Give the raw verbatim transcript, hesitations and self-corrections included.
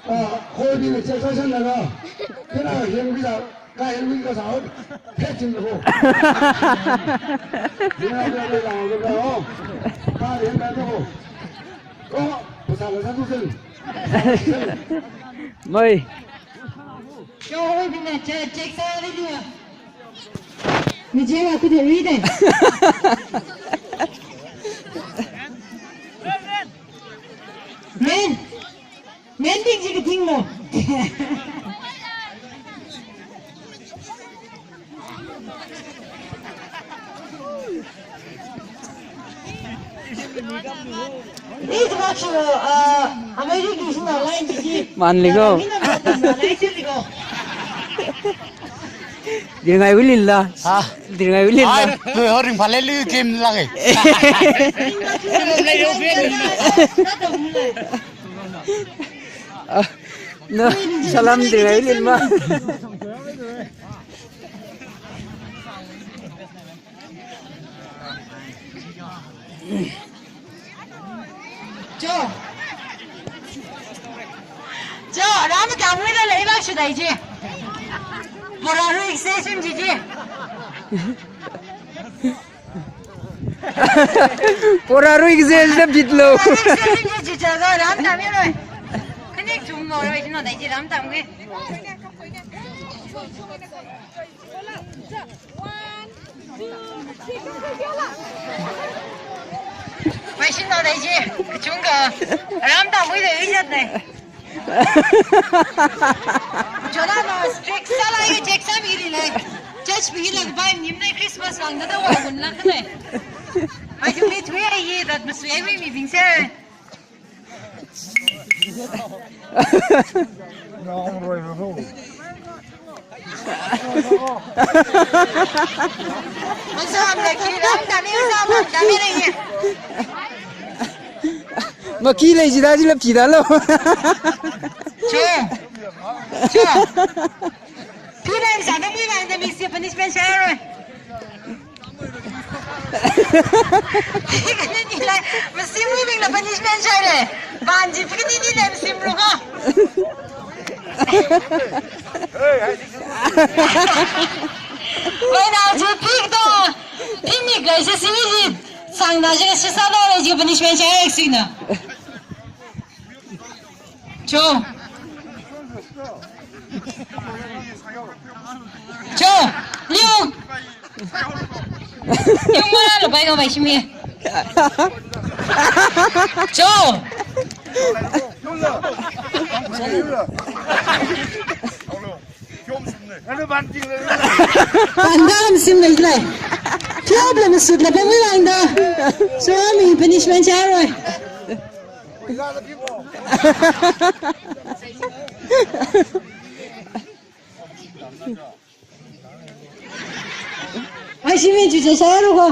Ah, hall bing check session laga. Kena hembi da, ka hembi kasā hoi. Phet chin ko. Yena ko ko la ko ko. Ka hembi ko. Ko, pasā la sā tu sen. Mai. Yo, hall bing na check, check sāli dia. Mijinga kudu ride. Men. Men ting ji ting mo. Ni tu mak shu, ah, amai ri ki shu na line ji ji. Man li ko. Mina man na line ji li ko. Dirngai ulin la. Ha? Dirngai ulin la. Ai, tu ho ring phale lu kim la ke. Ah, no, salam dirngai ulin ma. Cho. Cho, ram tamwui la leilak shidai ji. Porarui exam ji ji. Porarui exam ji bit lo. Porarui exam ji ji chaga ram tamwui la. Kani chunglo roi jino dai ji ram tamwui. Machine no dai ji, kachungkha, ram tamwui dai ijat nai. Chola no strict sālai, check sāmili nai. Church bing la bai nim nai Christmas lang da da wa gun la khanai. Ai ju mi thui ai yi dat masui ai mi bing se. Masam lagi, ram tani masam tani lagi. Maki lei jida jila pida lo. Cho. Cho. Pida masāda mui vang da misi punishment share. Kani ni lai, masim mui bing la punishment share. Ban ji kani ni lai masim ru ko. Wei na ji pik to. Pini guys, sini ji. Sang na ji sisa lo le ji punishment share sina. Cho. Cho. Liu. Yung mara lo bai ko bai shimi. Cho. Panda lam sim lei lei. Tiap lam sut la pemui lang da. So mi punishment share roi. Ai, shimi chucha share ko.